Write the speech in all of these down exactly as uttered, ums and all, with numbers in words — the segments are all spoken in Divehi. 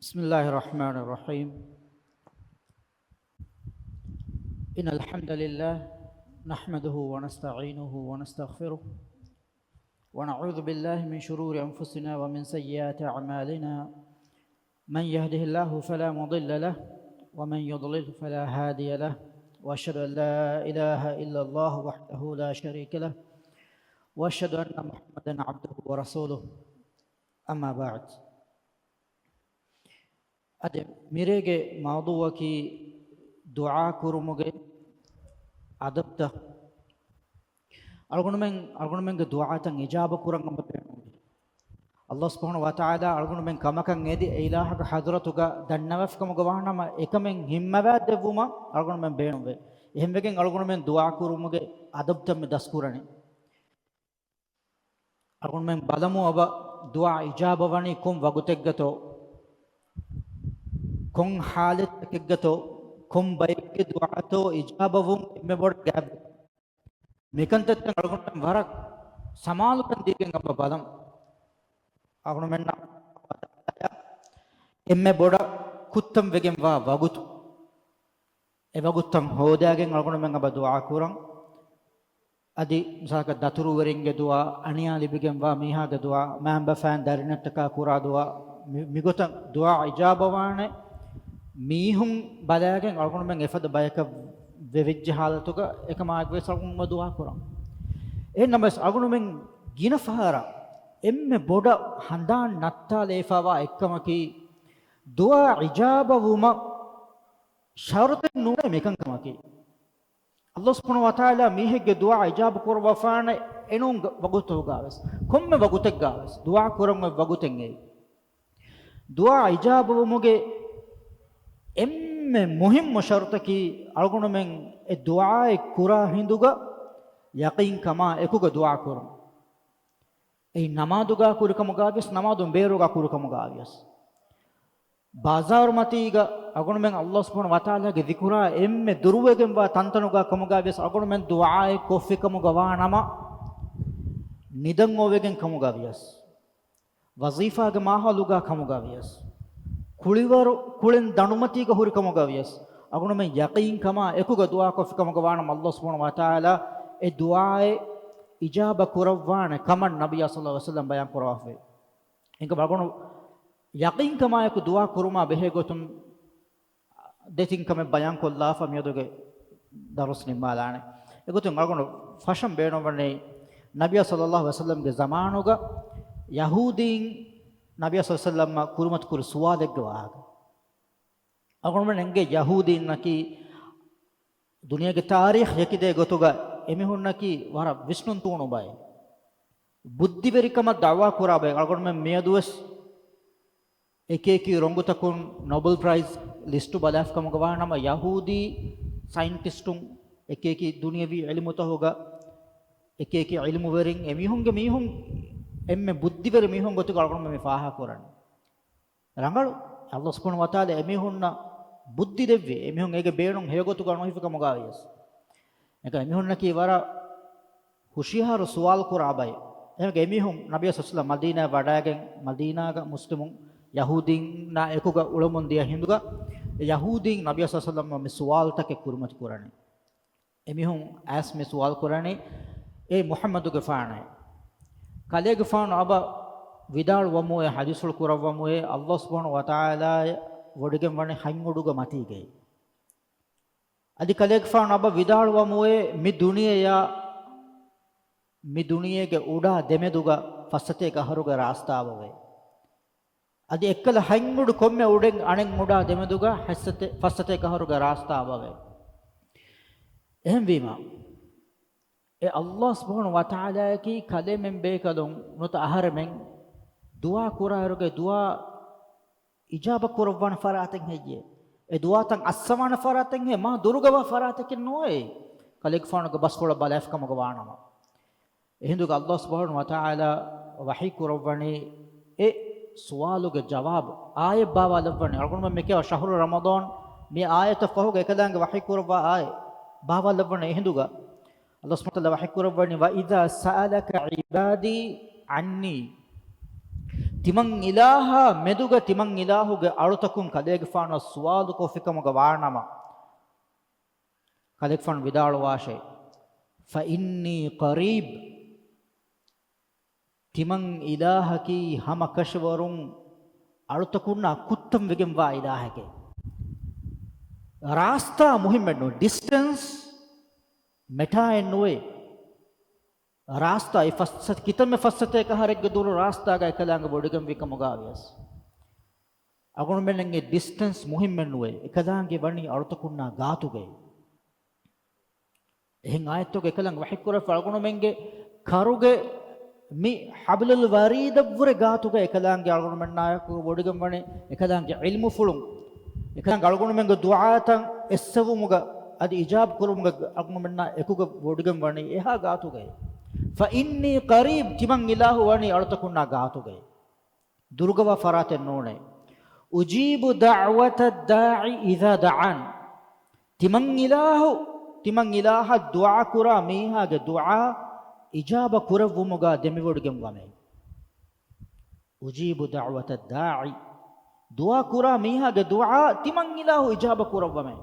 بسم الله الرحمن الرحيم. إن الحمد لله نحمده ونستعينه ونستغفره، ونعوذ بالله من شرور أنفسنا ومن سيئات أعمالنا. من يهده الله فلا مضل له، ومن يضلل فلا هادي له، وأشهد أن لا إله إلا الله وحده لا شريك له، وأشهد أن محمدا عبده ورسوله. أما بعد. އަދި މިރޭގެ މައުޟޫޢަކީ ދުޢާ ކުރުމުގެ އަދަބުތައް. އަޅުގަނޑުމެން، އަޅުގަނޑުމެންގެ ދުޢާތައް އިޖާބަ ކުރަން އަބަ ބޭނުންވޭ. ﷲ ސުބްޙާނަހޫ ވަތަޢާލާ އަޅުގަނޑުމެން ކަމަކަށް އެދި އެ އިލާހަކަށް ޙަޟްރަތުގަ ދަންނަވާފިކަމުގަ ވާނަމަ، އެކަމެއް ހިންމަވާ ދެއްވުމަށް އަޅުގަނޑުމެން ބޭނުންވޭ. އެހެންވެގެން އަޅުގަނޑުމެން ދުޢާ ކުރުމުގެ އަދަބުތައް މި ދަސްކުރަނީ. އަޅުގަނޑުމެން ބަލަމު އަބަ ދުޢާ އިޖާބަ ވަނީ ކޮން ވަގުތެއްގަތޯ، ކޮން ޙާލަތްތަކެއްގަތޯ، ކޮން ބައެއްގެ ދުޢާތޯ އިޖާބަވުން އެންމެ ބޮޑަށް ގާތްވެ. މިކަންތައްތައް އަޅުގަނޑުމެން ވަރަށް ސަމާލުކަން ދީގެން އަބަ ބަލަމު. އަޅުގަނޑުމެންނަށް އެންމެ ބޮޑަށް ކުއްތަން ވެގެންވާ ވަގުތު، އެ ވަގުތުތައް ހޯދާގެން އަޅުގަނޑުމެން އަބަ ދުޢާ ކުރަން. އަދި މިސާލަކަށް ދަތުރުވެރިންގެ ދުޢާ، އަނިޔާ ލިބިގެންވާ މީހާގެ ދުޢާ، މައިންބަފައިން ދަރިންނަށްޓަކާ ކުރާ ދުޢާ، މި، މިގޮތަށް ދުޢާ އިޖާބަވާނެ މީހުން ބަލާގެން އަޅުގަނޑުމެން އެފަދަ ބަޔަކަށް ވެވިއްޖެ ޙާލަތުގަ އެކަމާއެކުވެސް އަޅުގަނޑުމެން ދުޢާ ކުރަން. އެހެންނަމަވެސް އަޅުގަނޑުމެން ގިނަ ފަހަރަށް އެންމެ ބޮޑަށް ހަނދާން ނައްތާލައިފައިވާ އެއްކަމަކީ، ދުޢާ އިޖާބަވުމަށް ޝަރުޠެއް ނުވޭ މިކަންކަމަކީ. ﷲ ސުބްޙާނަހޫ ވަތަޢާލާ މީހެއްގެ ދުޢާ އިޖާބަ ކުރައްވާފާނެ އެނޫން ވަގުތުގަވެސް، ކޮންމެ ވަގުތެއްގަވެސް ދުޢާ ކުރަން އޮތް ވަގުތެއް އެއީ. ދުޢާ އިޖާބަވުމުގެ އެންމެ މުހިއްމު ޝަރުޠަކީ، އަޅުގަނޑުމެން އެ ދުޢާއެއް ކުރާ ހިނދުގަ ޔަޤީންކަމާ އެކުގަ ދުޢާ ކުރުން. އެއީ ނަމާދުގަ ކުރިކަމުގަވިޔަސް، ނަމާދުން ބޭރުގަ ކުރިކަމުގަވިޔަސް. ބާޒާރުމަތީގަ އަޅުގަނޑުމެން ﷲ ސުބްޙާނަހޫ ވަތަޢާލާގެ ޛިކުރާ އެންމެ ދުރުވެގެންވާ ތަންތަނުގަ ކަމުގަވިޔަސް، އަޅުގަނޑުމެން ދުޢާއެއް ކޮށްފިކަމުގަ ވާނަމަ، ނިދަން އޮވެގެން ކަމުގަވިޔަސް، ވަޒީފާގެ މާހައުލުގަ ކަމުގަވިޔަސް، ކުޅިވަރު ކުޅެން ދަނޑުމަތީގަ ހުރި ކަމުގަވިޔަސް، އަޅުގަނޑުމެން ޔަޤީންކަމާ އެކުގަ ދުޢާ ކޮށްފިކަމުގަ ވާނަމަ، ﷲ ސުބްޙާނަހޫ ވަތަޢާލާ އެ ދުޢާއެއް އިޖާބަ ކުރައްވާނެ ކަމަށް ނަބިއްޔާ ޞައްލަﷲު ޢަލައިހި ވަސައްލަމް ބަޔާން ކުރައްވާފައި. އެނގޭ އަޅުގަނޑު ޔަޤީންކަމާއެކު ދުޢާ ކުރުމާ ބެހޭ ގޮތުން ދެތިން ކަމެއް ބަޔާން ކޮށްލާފަ މިއަދުގެ ދަރުސް ނިންމާލާނެ. އެގޮތުން އަޅުގަނޑު ފަށަން ބޭނުންވަނީ، ނަބިއްޔާ ޞައްލަﷲު ޢަލައިހި ވަސައްލަމްގެ ޒަމާނުގަ ޔަހޫދީން ނަބިއްޔާ ޞައްލަﷲު ޢަލައިހި ވަސައްލަމަށް ކުރިމަތިކުރި ސުވާލެއްގެ ވާހަކަ. އަޅުގަނޑުމެން އެނގޭ ޔަހޫދީންނަކީ ދުނިޔޭގެ ތާރީޚް ހެކިދޭ ގޮތުގަ އެމީހުންނަކީ ވަރަށް ވިސްނުން ތޫނު ބައެއް. ބުއްދިވެރިކަމަށް ދަޢުވާ ކުރާ ބައެއް. އަޅުގަނޑުމެން މިއަދުވެސް އެކިއެކި ރޮނގުތަކުން ނޮބެލް ޕްރައިޒް ލިސްޓު ބަލާފިކަމުގަ ވާނަމަ، ޔަހޫދީ ސައިންޓިސްޓުން، އެކިއެކި ދުނިޔަވީ ޢިލްމުތަކުގަ އެކިއެކި ޢިލްމުވެރިން، އެމީހުންގެ މީހުން އެންމެ ބުއްދިވެރި މީހުން ގޮތުގަ އަޅުގަނޑުމެން މި ފާހަގަކުރަނީ. ރަނގަޅު، ﷲ ސުބްޙާނަހޫ ވަތަޢާލާ އެމީހުންނަށް ބުއްދި ދެއްވި، އެމީހުން އޭގެ ބޭނުން ހެޔޮގޮތުގަ ނުހިފިކަމުގަވިޔަސް. އެކަ އެމީހުންނަކީ ވަރަށް ހުޝިޔާރު ސުވާލު ކުރާ ބައެއް. އެހެން އެމީހުން ނަބިއްޔާ ޞައްލަﷲު ޢަލައިހި ވަސައްލަމް މަދީނާއަށް ވަޑައިގެން، މަދީނާގަ މުސްލިމުން ޔަހޫދީންނާ އެކުގަ އުޅެމުން ދިޔަ ހިނދުގަ، އެ ޔަހޫދީން ނަބިއްޔާ ޞައްލަﷲު ޢަލައިހި ވަސައްލަމަށް މި ސުވާލުތަކެއް ކުރިމަތި ކުރަނީ. އެމީހުން އައިސް މި ސުވާލު ކުރަނީ، އޭ މުޙައްމަދުގެފާނޭ، ކަލޭގެފާނު އަބަ ވިދާޅުވަމުއޭ، ޙަދީޘްފުޅު ކުރައްވަމުއޭ، ﷲ ސުބްޙާނަހޫ ވަތަޢާލާ ވޮޑިގެން ވަނީ ހަތް އުޑުގެ މަތީގައި. އަދި ކަލޭގެފާނު އަބަ ވިދާޅުވަމުއޭ، މި ދުނިޔެޔާ، މި ދުނިޔޭގެ އުޑާ ދެމެދުގަ ފައްސަތޭކަ އަހަރުގެ ރާސްތާ އަބަވޭ. އަދި އެއްކަލަ ހަތް އުޑު ކޮންމެ އުޑެއް އަނެއް އުޑާ ދެމެދުގަ ހައްސަތޭ-، ފައްސަތޭކަ އަހަރުގެ ރާސްތާ އަބަވޭ. އެހެންވީމަ، އެ ﷲ ސުބްޙާނަހޫ ވަތަޢާލާއަކީ ކަލޭމެން ބޭކަލުން ނުވަތަ އަހަރެމެން ދުޢާ ކުރާއިރުގެ ދުޢާ އިޖާބަ ކުރައްވާނެ ފަރާތެއް ހެއްޔޭ؟ އެ ދުޢާތައް އައްސަވާނެ ފަރާތެއް ހެއްޔޭ؟ މާ ދުރުގަވާ ފަރާތަކެއް ނޯއޭ. ކަލޭގެފާނުގެ ބަސްފުޅަށް ބަލާފިކަމުގަ ވާނަމަ. އެހިނދުގަ ﷲ ސުބްޙާނަހޫ ވަތަޢާލާ ވަޙީ ކުރައްވަނީ އެ ސުވާލުގެ ޖަވާބު އާޔަތް ބާވާލައްވަނީ. އަޅުގަނޑުމެން މިކިޔާ ޝަހުރު ރަމަޟާން މި އާޔަތަށް ފަހުގަ އެކަލާނގެ ވަޙީ ކުރައްވާ އާޔަތް ބާވާލައްވަނީ އެހިނދުގަ. ﷲ ސުބްޙާނަހޫ ވަތަޢާލާ ވަޙީ ކުރައްވަނީ، "وَإِذَا سَأَلَكَ عِبَادِي عَنِّي." ތިމަން އިލާހާ މެދުގަ ތިމަން އިލާހުގެ އަޅުތަކުން ކަލޭގެފާނަށް ސުވާލު ކޮށްފިކަމުގަ ވާނަމަ، ކަލޭގެފާނު ވިދާޅުވާށޭ، فإني قريب، ތިމަން އިލާހަކީ ހަމަކަށަވަރުން އަޅުތަކުންނާ ކުއްތަން ވެގެންވާ އިލާހެކޭ. ރާސްތާ މުހިއްމެއް ނޫން، ޑިސްޓެންސް މެޓާއެއް ނުވޭ. ރާސްތާ އެ ފައްސަ-، ކިތަންމެ ފައްސަތޭކަ އަހަރެއްގެ ދުރު ރާސްތާގަ އެކަލާނގެ ވޮޑިގެންވި ކަމުގަ ވިޔަސް، އަޅުގަނޑުމެންނަށް އެ ޑިސްޓެންސް މުހިއްމެއް ނުވޭ. އެކަލާނގެ ވަނީ އަޅުތަކުންނާ ގާތުގައި. އެހެން އާޔަތުގަ އެކަލާނގެ ވަޙީކުރެއްވި އަޅުގަނޑުމެންގެ ކަރުގެ މި ޙަބްލުލް ވަރީދަށްވުރެ ގާތުގަ އެކަލާނގެ އަޅުގަނޑުމެންނާއެކު ވޮޑިގެންވަނީ، އެކަލާނގެ ޢިލްމުފުޅުން، އެކަލާނގެ އަޅުގަނޑުމެންގެ ދުޢާތައް އެއްސެވުމުގަ އަދި އިޖާބު ކުރުމުގަ އަޅުގަނޑުމެންނާ އެކުގަ ވޮޑިގެންވަނީ އެހާ ގާތުގައި. فإني قريب، ތިމަން އިލާހު ވަނީ އަޅުތަކުންނާ ގާތުގައި. ދުރުގަވާ ފަރާތެއް ނޫނޭ. أجيب دعوة الداع إذا دعان. ތިމަން އިލާހު، ތިމަން އިލާހަށް ދުޢާ ކުރާ މީހާގެ ދުޢާ އިޖާބަ ކުރެއްވުމުގަ ދެމިވޮޑިގެން ވަމޭ. أجيب دعوة الداع. ދުޢާ ކުރާ މީހާގެ ދުޢާ ތިމަން އިލާހު އިޖާބަ ކުރައްވަމޭ.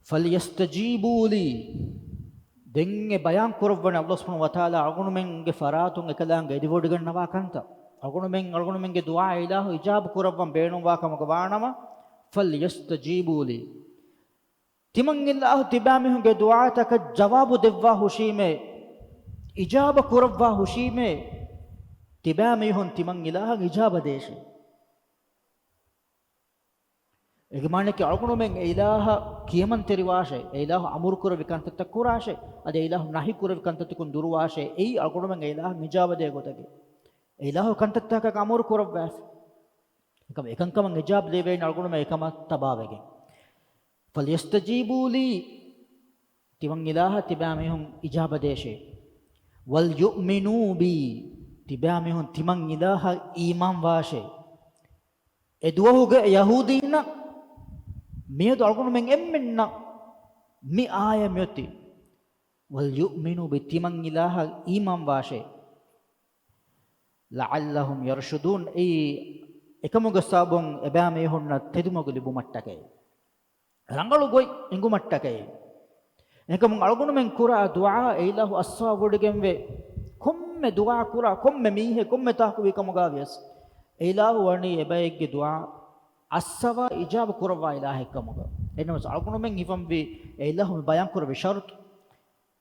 فليستجيبوا لي. ދެން އެ ބަޔާން ކުރައްވަނީ ﷲ ސުބްޙާނަހޫ ވަތަޢާލާ އަޅުގަނޑުމެންގެ ފަރާތުން އެކަލާނގެ އެދިވޮޑިގަންނަވާ ކަންތައް. އަޅުގަނޑުމެން، އަޅުގަނޑުމެންގެ ދުޢާ އިލާހު އިޖާބަ ކުރައްވަން ބޭނުންވާ ކަމުގަ ވާނަމަ، فليستجيبوا لي. ތިމަން އިލާހު ތިބާމީހުންގެ ދުޢާތަކަށް ޖަވާބު ދެއްވާ ހުށީމޭ، އިޖާބަ ކުރައްވާ ހުށީމޭ، ތިބާމީހުން ތިމަން އިލާހަށް އިޖާބަ ދޭށޭ. އޭގެ މާނައަކީ އަޅުގަނޑުމެން އެ އިލާހަށް ކިޔަމަންތެރިވާށޭ، އެ އިލާހު އަމުރު ކުރެއްވި ކަންތައްތައް ކުރާށޭ، އަދި އެ އިލާހު ނަހީ ކުރެއްވި ކަންތައްތަކުން ދުރުވާށޭ، އެއީ އަޅުގަނޑުމެން އެ އިލާހަށް އިޖާބަ ދޭ ގޮތަކީ. އެ އިލާހު ކަންތައްތަކަކަށް އަމުރު ކުރައްވާފަ. އެކަމަ އެކަންކަމަށް އިޖާބަ ދެވޭނެ އަޅުގަނޑުމެން އެކަމަށް ތަބާވެގެން. فليستجيبوا لي. ތިމަން އިލާހަށް ތިބާމީހުން އިޖާބަ ދޭށޭ. وليؤمنوا بي. ތިބާމީހުން ތިމަން އިލާހަށް އީމާން ވާށޭ. އެ ދުވަހުގެ ޔަހޫދީންނަށް މިއަދު އަޅުގަނޑުމެން އެންމެންނަށް މި އާޔަތް މިއޮތީ. وليؤمنوا بي، ތިމަން އިލާހަށް އީމާން ވާށޭ. لعلهم يرشدون، އެއީ އެކަމުގެ ސަބަބުން އެބައިމީހުންނަށް ތެދުމަގު ލިބުމަށްޓަކައި، ރަނގަޅު ގޮތް އެނގުމަށްޓަކައި. އެކަމުން އަޅުގަނޑުމެން ކުރާ ދުޢާ އެ އިލާހު އައްސަވާ ވޮޑިގެންވޭ. ކޮންމެ ދުޢާ ކުރާ ކޮންމެ މީހެއް ކޮންމެ ތާކު ވީ ކަމުގަ ވިޔަސް، އެ އިލާހު ވަނީ އެބައެއްގެ ދުޢާ އައްސަވާ އިޖާބަ ކުރައްވާ އިލާހެއް ކަމުގަ. އެހެންނަމަވެސް އަޅުގަނޑުމެން ހިފަންވީ އެ އިލާހު މި ބަޔާން ކުރެއްވި ޝަރުޠު،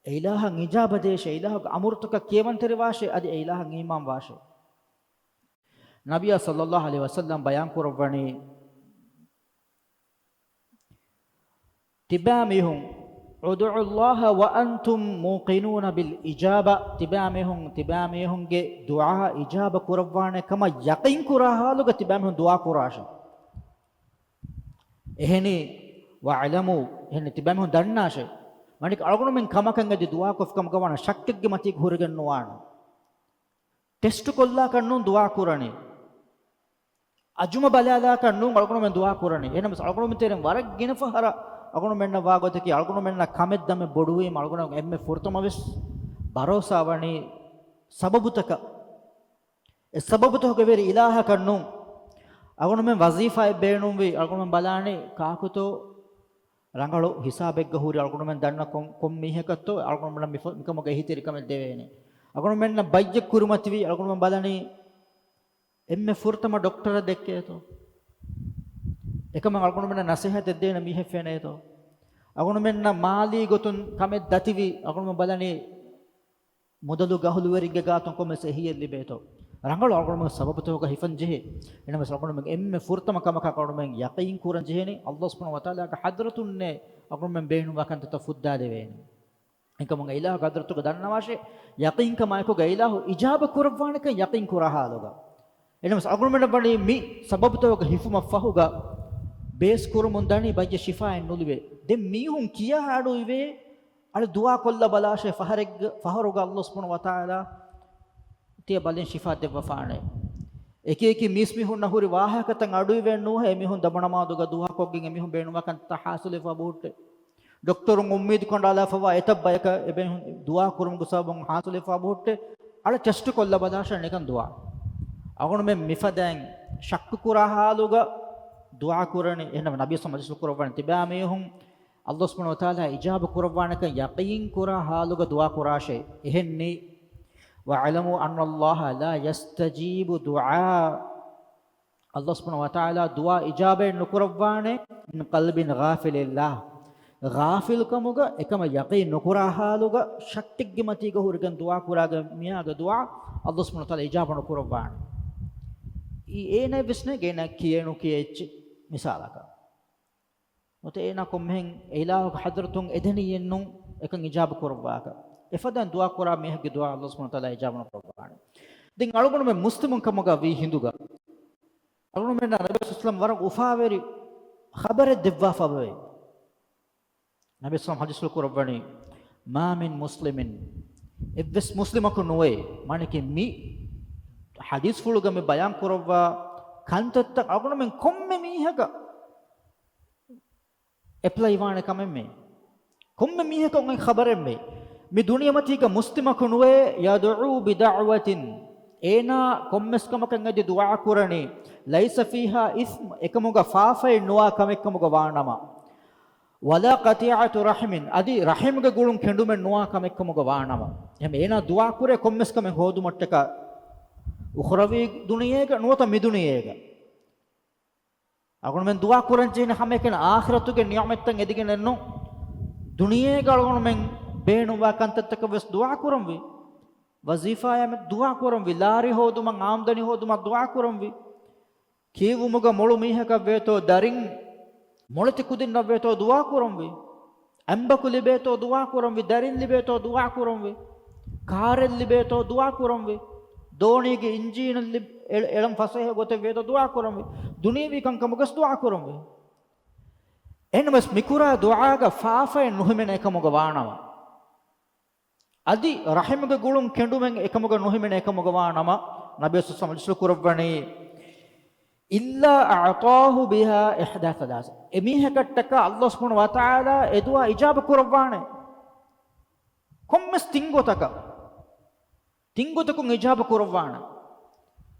އެ އިލާހަށް އިޖާބަ ދޭށޭ، އެ އިލާހުގެ އަމުރުތަކަށް ކިޔަމަންތެރިވާށޭ، އަދި އެ އިލާހަށް އީމާން ވާށޭ. ނަބިއްޔާ ޞައްލައްލާހު ޢަލައިހި ވަސައްލަމް ބަޔާން ކުރައްވަނީ، ތިބާމީހުން، ادعوا الله وأنتم موقنون بالإجابة، ތިބާމީހުން، ތިބާމީހުންގެ ދުޢާ އިޖާބަ ކުރައްވާނެ ކަމަށް ޔަޤީން ކުރާ ޙާލުގަ ތިބާމީހުން ދުޢާ ކުރާށޭ. އެހެނީ، واعلموا، އެހެނީ ތިބާމީހުން ދަންނާށޭ. މަނިކު އަޅުގަނޑުމެން ކަމަކަށް އެދި ދުޢާ ކޮށްފި ކަމުގަ ވާނަމަ ޝައްކެއްގެ މަތީގަ ހުރެގެން ނުވާނެ. ޓެސްޓު ކޮށްލާކަށް ނޫން ދުޢާ ކުރަނީ. އަޒުމަ ބަލާލާކަށް ނޫން އަޅުގަނޑުމެން ދުޢާ ކުރަނީ. އެހެންނަމަވެސް އަޅުގަނޑުމެން ތެރެއިން ވަރަށް ގިނަ ފަހަރަށް އަޅުގަނޑުމެންނަށް ވާ ގޮތަކީ، އަޅުގަނޑުމެންނަށް ކަމެއް ދަމެއް ބޮޑުވީމަ އަޅުގަނޑު އެންމެ ފުރަތަމަވެސް ބަރޯސާ ވަނީ ސަބަބުތަކަށް. އެ ސަބަބުތަކުގެ ވެރި އިލާހަކަށް ނޫން. އަޅުގަނޑުމެން ވަޒީފާއެއް ބޭނުންވީ، އަޅުގަނޑުމެން ބަލާނީ ކާކުތޯ ރަނގަޅު ހިސާބެއްގަ ހުރި، އަޅުގަނޑުމެން ދަންނަ ކޮން، ކޮން މީހަކަށްތޯ އަޅުގަނޑުމެންނަށް މި ފަ-، މިކަމުގެ އެހީތެރިކަމެއް ދެވޭނެ. އަޅުގަނޑުމެންނަށް ބައްޔެއް ކުރިމަތިވީ، އަޅުގަނޑުމެން ބަލަނީ އެންމެ ފުރަތަމަ ޑޮކްޓަރަށް ދެއްކޭތޯ. އެކަމަށް އަޅުގަނޑުމެންނަށް ނަސޭހަތެއް ދޭނެ މީހެއް ފެނޭތޯ. އަޅުގަނޑުމެންނަށް މާލީ ގޮތުން ކަމެއް ދަތިވީ، އަޅުގަނޑުމެން ބަލަނީ މުދަލު ގަހުލުވެރިންގެ ގާތުން ކޮންމެސް އެހީއެއް ލިބޭތޯ. ރަނގަޅު އަޅުގަނޑުމެން ސަބަބުތަކުގަ ހިފަން ޖެހޭ. އެހެންނަމަވެސް އަޅުގަނޑުމެން އެންމެ ފުރަތަމަ ކަމަކަށް އަޅުގަނޑުމެން ޔަޤީން ކުރަން ޖެހޭނީ، ﷲ ސުބްޙާނަހޫ ވަތަޢާލާގެ ޙަޟްރަތުންނޭ އަޅުގަނޑުމެން ބޭނުންވާ ކަންތައްތައް ފުއްދާދެވޭނީ. އެކަމުން އެ އިލާހުގެ ޙަޟްރަތުގަ ދަންނަވާށޭ، ޔަޤީންކަމާއެކުގަ އެ އިލާހު އިޖާބަ ކުރައްވާނެކަން ޔަޤީން ކުރާ ޙާލުގަ. އެހެންނަމަވެސް އަޅުގަނޑުމެންނަށް ވަނީ މި ސަބަބުތަކުގަ ހިފުމަށްފަހުގަ ބޭސް ކުރަމުން ދަނީ ބައްޔަށް ޝިފާއެއް ނުލިބޭ. ދެން މީހުން ކިޔާ އަޑު އިވޭ، އަޅެ ދުޢާ ކޮށްލަ ބަލާށޭ، ފަހަރެއްގަ، ފަހަރުގަ ﷲ ސުބްޙާނަހޫ ވަތަޢާލާ ތިޔަ ބަލިން ޝިފާ ދެއްވަފާނެ. އެކި އެކި މީސްމީހުންނަށް ހުރި ވާހަކަތައް އަޑުއިވޭން ނޫހޭ، އެމީހުން ދަމުނަމާދުގަ ދުޢާކޮށްގެން އެމީހުން ބޭނުންވާ ކަންތައް ޙާޞިލުވެފަ ބަހުއްޓޭ. ޑޮކްޓަރުން އުއްމީދު ކަނޑާލާފަވާ އެތައް ބަޔަކަށް އެބޭހުން ދުޢާ ކުރުމުގެ ސަބަބުން ޙާޞިލުވެފަ ބަހުއްޓޭ. އަޅެ ޓެސްޓު ކޮށްލަ ބަލާށޭ ނިކަން ދުޢާ. އަޅުގަނޑުމެން މިފަދައިން ޝައްކު ކުރާ ޙާލުގަ ދުޢާ ކުރަނީ. އެހެންނަމަ ނަބީ ޞައްލަﷲު ޢަލައިހި ވަސައްލަމަ ޙަދީޘްފުޅު ކުރައްވަނީ ތިބާ މީހުން ﷲ ސުބްޙާނަހޫ ވަތަޢާލާ އިޖާބަ ކުރައްވާނެކަން ޔަޤީން ކުރާ ޙާލުގަ ދުޢާ ކުރާށޭ. އެހެންނީ، واعلموا أن الله لا يستجيب دعاء، ﷲ ސުބްޙާނަހޫ ވަތަޢާލާ ދުޢާ އިޖާބައެއް ނުކުރައްވާނެ، من قلب غافل له، ޣާފިލުކަމުގަ އެކަމަށް ޔަޤީން ނުކުރާ ޙާލުގަ ޝައްކެއްގެ މަތީގަ ހުރެގެން ދުޢާ ކުރާ މީހާގެ ދުޢާ ﷲ ސުބްޙާނަހޫ ވަތަޢާލާ އިޖާބަ ނުކުރައްވާނެ. އީ އޭނައަށް ވެސް ނޭނގޭ އޭނަ ކިޔޭ ނުކިޔޭ އެއްޗެއް މިސާލަކަށް. ނުވަތަ އޭނާ ކޮންމެހެން އެ އިލާހުގެ ޙަޟްރަތުން އެދެނީއެއްނު އެކަން އިޖާބަ ކުރައްވާކަށް. އެފަދައިން ދުޢާ ކުރާ މީހެއްގެ ދުޢާ ﷲ ސުބްޙާނަހޫ ވަތަޢާލާ އިޖާބަ ނުކުރައްވާނެ. ދެން އަޅުގަނޑުމެން މުސްލިމުން ކަމުގަ ވީ ހިނދުގަ އަޅުގަނޑުމެންނާ ނަބީ ޞައްލަﷲު ޢަލައިހި ވަސައްލަމަ ވަރަށް އުފާވެރި ޚަބަރެއް ދެއްވާފަވޭ. ނަބީ ޞައްލަﷲު ޢަލައިހި ވަސައްލަމަ ޙަދީޘްފުޅު ކުރައްވަނީ، ما من مسلم، އެއްވެސް މުސްލިމަކު ނުވޭ. މާނައަކީ މި ޙަދީޘްފުޅުގަ މި ބަޔާން ކުރައްވާ ކަންތައްތައް އަޅުގަނޑުމެން ކޮންމެ މީހަކަށް އެޕްލައި ވާނެ ކަމެއްމެ. ކޮންމެ މީހަކަށް އޮން ޚަބަރެއްމެ. މި ދުނިޔެމަތީގަ މުސްލިމަކު ނުވޭ، يدعو بدعوة، އޭނާ ކޮންމެސް ކަމަކަށް އެދި ދުޢާ ކުރަނީ، ليس فيها إثم، އެކަމުގަ ފާފައެއް ނުވާ ކަމެއްކަމުގަ ވާނަމަ، ولا قطيعة رحم، އަދި ރަޙިމްގެ ގުޅުން ކެނޑުމެއް ނުވާ ކަމެއްކަމުގަ ވާނަމަ، އެހެން އޭނާ ދުޢާ ކުރޭ ކޮންމެސް ކަމެއް ހޯދުމަށްޓަކާ، އުޚްރަވީ ދުނިޔޭގަ ނުވަތަ މި ދުނިޔޭގަ. އަޅުގަނޑުމެން ދުޢާ ކުރަން ޖެހޭނެ ހަމައެކަނި އާޚިރަތުގެ ނިޢުމަތްތައް އެދިގެނެއްނު، ދުނިޔޭގަ އަޅުގަނޑުމެން ބޭނުންވާ ކަންތައްތަކަށް ވެސް ދުޢާ ކުރަންވީ. ވަޒީފާއާ ދުޢާ ކުރަންވީ. ލާރި ހޯދުމަށް، އާމްދަނީ ހޯދުމަށް ދުޢާ ކުރަންވީ. ކިޔެވުމުގަ މޮޅު މީހަކަށް ވޭތޯ ދަރިން، މޮޅެތި ކުދިންނަށް ވޭތޯ ދުޢާ ކުރަންވީ. އަނބަކު ލިބޭތޯ ދުޢާ ކުރަންވީ. ދަރިން ލިބޭތޯ ދުޢާ ކުރަންވީ. ކާރެއް ލިބޭތޯ ދުޢާ ކުރަންވީ. ދޯނީގެ އިންޖީނަށް ލިބ-، އެޅ-، އެޅަން ފަސޭހަ ގޮތެއް ވޭތޯ ދުޢާ ކުރަންވީ. ދުނިޔަވީ ކަންކަމުގަސް ދުޢާ ކުރަންވީ. އެހެންނަމަވެސް މިކުރާ ދުޢާގަ ފާފައެއް ނުހިމެނޭ ކަމުގަ ވާނަމަ، އަދި ރަޙިމްގެ ގުޅުން ކެނޑުމެއް އެކަމުގަ ނުހިމެނޭ ކަމުގަ ވާނަމަ، ނަބީ ޞައްލަﷲު ޢަލައިހި ވަސައްލަމަ ޙަދީޘްފުޅު ކުރައްވަނީ، إلا أعطاه بها إحدى ثلاث، އެމީހަކަށްޓަކާ ﷲ ސުބްޙާނަހޫ ވަތަޢާލާ އެދުޢާ އިޖާބަ ކުރައްވާނެ. ކޮންމެސް ތިން ގޮތަކަށް، ތިން ގޮތަކުން އިޖާބަ ކުރައްވާނެ.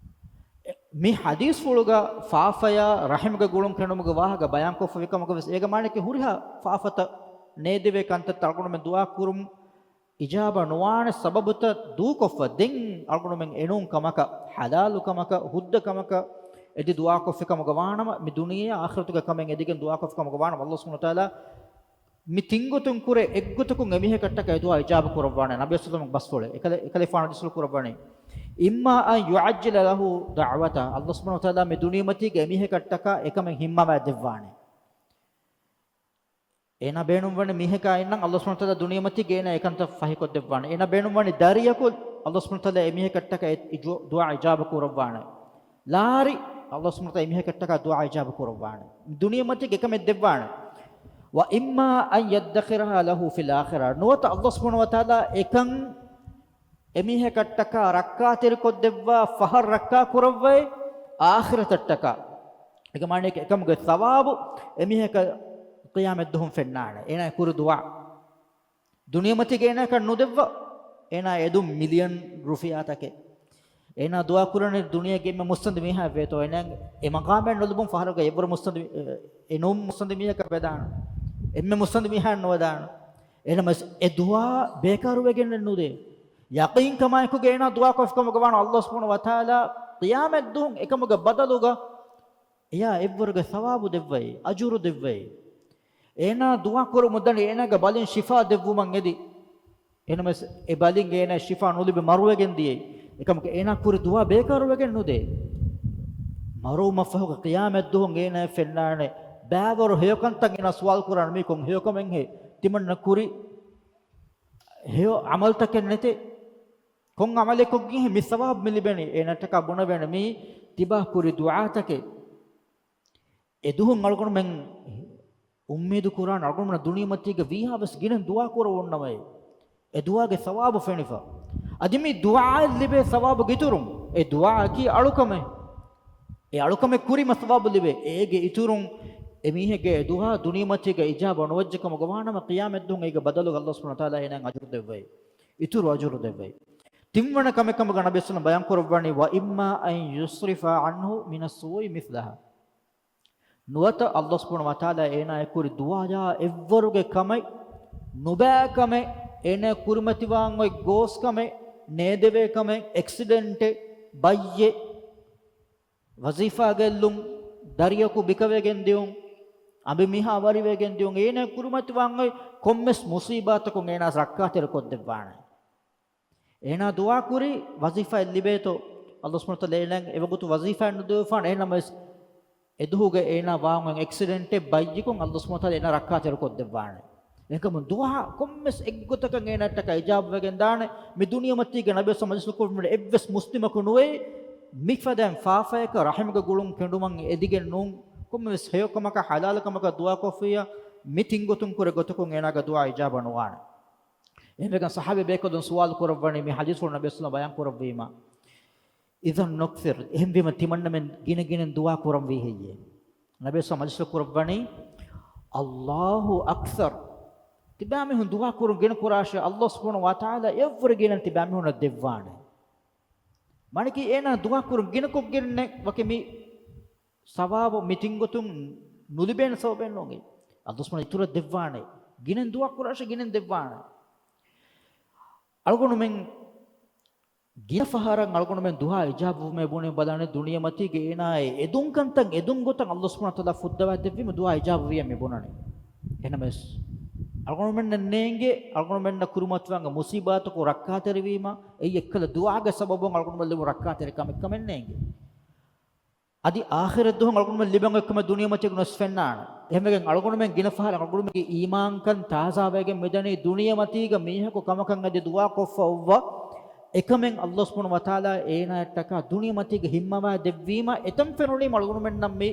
މި ޙަދީޘްފުޅުގަ ފާފަޔާ ރަޙިމްގެ ގުޅުން ކެނޑުމުގެ ވާހަކަ ބަޔާންކޮށްފަވި ކަމަކަށް ވެސް އޭގެ މާނައަކީ ހުރިހާ ފާފަތައް ނޭދެވޭ ކަންތައްތައް އަޅުގަނޑުމެން ދުޢާ ކުރުން އިޖާބަ ނުވާނެ ސަބަބުތައް ދޫކޮށްފަ، ދެން އަޅުގަނޑުމެން އެނޫން ކަމަކަށް، ޙަލާލު ކަމަކަށް، ހުއްދަ ކަމަކަށް އެދި ދުޢާކޮށްފި ކަމުގަ ވާނަމަ، މި ދުނިޔެއާ އާޚިރަތުގެ ކަމެއް އެދިގެން ދުޢާކޮށްފި ކަމުގަ ވާނަމަ، ﷲ ސުބްޙާނަހޫ ވަތަޢާލާ މި ތިން ގޮތުން ކުރެ އެއްގޮތަކުން އެމީހަކަށްޓަކައި ދުޢާ އިޖާބަ ކުރައްވާނެ. ނަބީ ޞައްލަﷲު ޢަލައިހި ވަސައްލަމަ ބަސްފުޅެއް އެކަލެ-، އެކަލޭގެފާނު ޙަދީޘްފުޅު ކުރައްވަނީ، إما أن يعجل له دعوته، ﷲ ސުބްޙާނަހޫ ވަތަޢާލާ މި ދުނިޔެމަތީގަ އެމީހަކަށްޓަކާ އެކަމެއް ހިންމަވައިދެއްވާނެ. އޭނާ ބޭނުންވަނީ މީހަކާ އިންނަން، ﷲ ސުބްޙާނަހޫ ވަތަޢާލާ ދުނިޔެމަތީގަ އޭނާ އެކަންތައް ފަހިކޮށްދެއްވާނެ. އޭނާ ބޭނުންވަނީ ދަރިޔަކު، ﷲ ސުބްޙާނަހޫ ވަތަޢާލާ އެމީހަކަށްޓަކާ އެ ދު-، ދުޢާ އިޖާބަ ކުރައްވާނެ. ލާރި، ﷲ ސުބްޙާނަހޫ ވަތަޢާލާ އެމީހަކަށްޓަކާ ދުޢާ އިޖާބަ ކުރައްވާނެ. ދުނިޔެމަތީގަ އެކަމެއް ދެއްވާނެ. وإما أن يدخرها له في الآخرة، ނުވަތަ ﷲ ސުބްޙާނަހޫ ވަތަޢާލާ އެކަން އެމީހަކަށްޓަކާ ރައްކާތެރިކޮށްދެއްވާ ފަހަރު ރައްކާ ކުރައްވައި އާޚިރަތަށްޓަކާ. އޭގެ މާނައަކީ އެކަމުގެ ޘަވާބު އެމީހަކަށް ޤިޔާމަތްދުވަހުން ފެންނާނެ. އޭނާ ކުރި ދުޢާ ދުނިޔެމަތީގަ އޭނާއަކަށް ނުދެއްވާ، އޭނާ އެދުން މިލިއަން ރުފިޔާތަކެއް. އޭނާ ދުޢާ ކުރަނީ ދުނިޔޭގެ އެންމެ މުއްސަނދި މީހާ ވޭތޯ، އޭނާ އެ މަޤާމެއް ނުލިބުން ފަހަރުގަ އެއްވަރު މުއްސަނދި މި-، އެ ނޫން މުއްސަނދި މީހަކަށް ވެދާނެ. އެންމެ މުއްސަނދި މީހާ ނުވެދާނެ. އެހެންނަމަވެސް އެ ދުޢާ ބޭކާރުވެގެން ނުދޭ. ޔަޤީންކަމާއެކުގަ އޭނާ ދުޢާކޮށްފިކަމުގަ ވާނަމަ، ﷲ ސުބްޙާނަހޫ ވަތަޢާލާ ޤިޔާމަތްދުވަހުން އެކަމުގެ ބަދަލުގަ އެޔާ އެއްވަރުގެ ޘަވާބު ދެއްވައި، އަޖުރު ދެއްވައި. އޭނާ ދުޢާ ކުރުމުން ދަނީ އޭނާގެ ބަލިން ޝިފާ ދެއްވުމަށް އެދި. އެހެންނަމަވެސް އެ ބަލިން އޭނާ ޝިފާ ނުލިބި މަރުވެގެން ދިޔައީ. އެކަމަކު އޭނާ ކުރި ދުޢާ ބޭކާރުވެގެން ނުދޭ. މަރުވުމަށްފަހުގަ ޤިޔާމަތްދުވަހުން އޭނާއަށް ފެންނާނެ ބައިވަރު ހެޔޮކަންތައް. އޭނާ ސުވާލު ކުރާނެ މީ ކޮން ހެޔޮކަމެއްހޭ؟ ތިމަންނަ ކުރި ހެޔޮ ޢަމަލުތަކެއް ނެތޭ. ކޮން ޢަމަލެއްކޮށްގެންހޭ މި ޘަވާބު މި ލިބެނީ؟ އޭނައަށްޓަކާ ބުނެވޭނެ މީ ތިބާ ކުރި ދުޢާތަކެއް. އެދުވަހުން އަޅުގަނޑުމެން އުއްމީދު ކުރާނެ އަޅުގަނޑުމެން ދުނިޔެމަތީގަ ވީހާވެސް ގިނަ ދުޢާ ކުރައްވަންނަމޭ. އެ ދުޢާގެ ޘަވާބު ފެނިފަ. އަދި މި ދުޢާއަށް ލިބޭ ޘަވާބުގެ އިތުރުން، އެ ދުޢާއަކީ އަޅުކަމެއް. އެ އަޅުކަމެއް ކުރީމަ ޘަވާބު ލިބޭ. އޭގެ އިތުރުން އެމީހެއްގެ އެ ދުޢާ ދުނިޔެމަތީގަ އިޖާބަ ނުވެއްޖެ ކަމުގަ ވާނަމަ، ޤިޔާމަތްދުވަހުން އޭގެ ބަދަލުގަ ﷲ ސުބްޙާނަހޫ ވަތަޢާލާ އޭނާއަށް އަޖުރު ދެއްވައި، އިތުރު އަޖުރު ދެއްވައި. ތިންވަނަ ކަމެއް ކަމުގަ ނަބީ ސަލްލަމް ބަޔާން ކުރައްވަނީ، "وإما أن يصرف عنه من السوء مثلها." ނުވަތަ އަލްލާހު ސުބްޙާނަހު ވަތަޢާލާ އޭނާއަށް ކުރި ދުޢާއާ އެއްވަރުގެ ކަމެއް، ނުބައި ކަމެއް، އޭނާ ކުރިމަތިވާން އޮތް ގޯސް ކަމެއް، ނޭދެވޭ ކަމެއް، އެކްސިޑެންޓެއް، ބައްޔެއް، ވަޒީފާ ގެއްލުން، ދަރިޔަކު ބިކަވެގެން ދިޔުން، އަނބިމީހާ ވަރިވެގެން ދިޔުން، އޭނާ ކުރިމަތިވާން އޮތް ކޮންމެސް މުޞީބާތަކުން އޭނާ ރައްކާތެރި ކޮށްދެއްވާނެ. އޭނާ ދުޢާ ކުރީ ވަޒީފާއެއް ލިބޭތޯ، އަލްލާހު ސުބްޙާނަހު ވަތަޢާލާ އެން އެވަގުތު ވަޒީފާއެއް ނުދެވިފާނެ، އެހެންނަމަވެސް އެދުހުގެ އޭނާ ވާން އޮތް އެކްސިޑެންޓެއް ބައްޔިކުން އަލްލާހު ސުބްޙާނަހު ވަތަޢާލާ އޭނާ ރައްކާތެރި ކޮށްދެއްވާނެ. އެކަމުން ދުޢާ ކޮންމެސް އެއްގޮތަކަށް އޭނާއަށްޓަކާ އިޖާބަވެގެން ދާނެ. މި ދުނިޔެމަތީގަ ނަބީ ސަލްލައްލާހު ޢަލައިހި ވަސައްލަމަ މަޖިލިސް ކުރުމުން އެއްވެސް މުސްލިމަކު ނުވޭ، މިފަދައިން ފާފަޔަކަށް ރަޙިމުގެ ގުޅުން ކެނޑުމަށް އެދިގެން ނޫން، ކޮންމެވެސް ހެޔޮކަމަކަށް ޙަލާލުކަމަކަށް ދުޢާކޮށްފިއްޔާ، މި ތިންގޮތުން ކުރެ ގޮތަކުން އޭނާގެ ދުޢާ އިޖާބަ ނުވާނެ. އެހެންވެގެން ޞަޙާބީ ބޭކަލުން ސުވާލު ކުރައްވަނީ މި ޙަދީޘްފުޅު ނަބީ ސަލްލައްލާހު ޢަލައިހި ވަސައްލަމަ ބަޔާން ކުރައްވީމަ، "إذا نكثر." އެހެންވީމަ ތިމަންނަމެން ގިނަގިނައިން ދުޢާ ކުރަންވީ ހެއްޔޭ؟ ނަބީ ސަލްލައްލާހު ޢަލައިހި ވަސައްލަމަ މަޖިލިސް ކުރައްވަނީ، "الله أكثر." ތިބާމީހުން ދުޢާ ކުރުން ގިނަ ކުރާށޭ، އަލްލާހު ސުބްޙާނަހު ވަތަޢާލާ އެއަށްވުރެ ގިނައިން ތިބާމީހުންނަށް ދެއްވާނެ. މާނައަކީ އޭނާ ދުޢާ ކުރުން ގިނަކޮށްގެންނެއް ވަކި މި ސަވާބު މި ތިންގޮތުން ނުލިބޭނެ ސަބަބެއް ނޫން. އަލްލާހު ސުބްޙާނަހު ވަތަޢާލާ އިތުރަށް ދެއްވާނެ. ގިނައިން ދުޢާ ކުރާށޭ، ގިނައިން ދެއްވާނެ. އަޅުގަނޑުމެން ގިނަ ފަހަރަށް އަޅުގަނޑުމެން ދުޢާ އިޖާބަވުމޭ ބުނެ ބަލާނެ، ދުނިޔެމަތީގެ އޭނާއަށް އެދުން ކަންތައް އެދުން ގޮތަށް އަލްލާހު ސުބްޙާނަހު ވަތަޢާލާ ފުއްދަވާ ދެއްވީމަ ދުޢާ އިޖާބަވިޔާ މި ބުނަނީ. އެހެނަމެސް އަޅުގަނޑުމެންނަށް ނޭނގެ، އަޅުގަނޑުމެންނަށް ކުރިމަތިވާން މުޞީބާތަކުން ރައްކާތެރިވީމަ، އެއީ އެއްކަލަ ދުޢާގެ ސަބަބުން އަޅުގަނޑުމެން ލިބުނު ރައްކާތެރިކަމެއް ކަމެއް ނޭނގެ. އަދި އާޚިރަތް ދުވަހު އަޅުގަނޑުމެން ލިބެން އޮތްކަމެއް ދުނިޔެމަތީގަ ނުވެސް ފެންނާނެ. އެހެންވެގެން އަޅުގަނޑުމެން ގިނަ ފަހަރަށް އަޅުގަނޑުމެންގެ އީމާންކަން ތާޒާވެގެން މިދަނީ ދުނިޔެމަތީގަ މީހަކު ކަމަކަށް އަދި ދުޢާ ކޮށްފަ އޮއްވާ އެކަމެއް އަލްލާހު ސުބްޙާނަހު ވަތަޢާލާ އޭނާއަށްޓަކާ ދުނިޔެމަތީގަ ހިންމަވާ ދެއްވީމަ އެތަން ފެނުނީމަ އަޅުގަނޑުމެންނަށް މި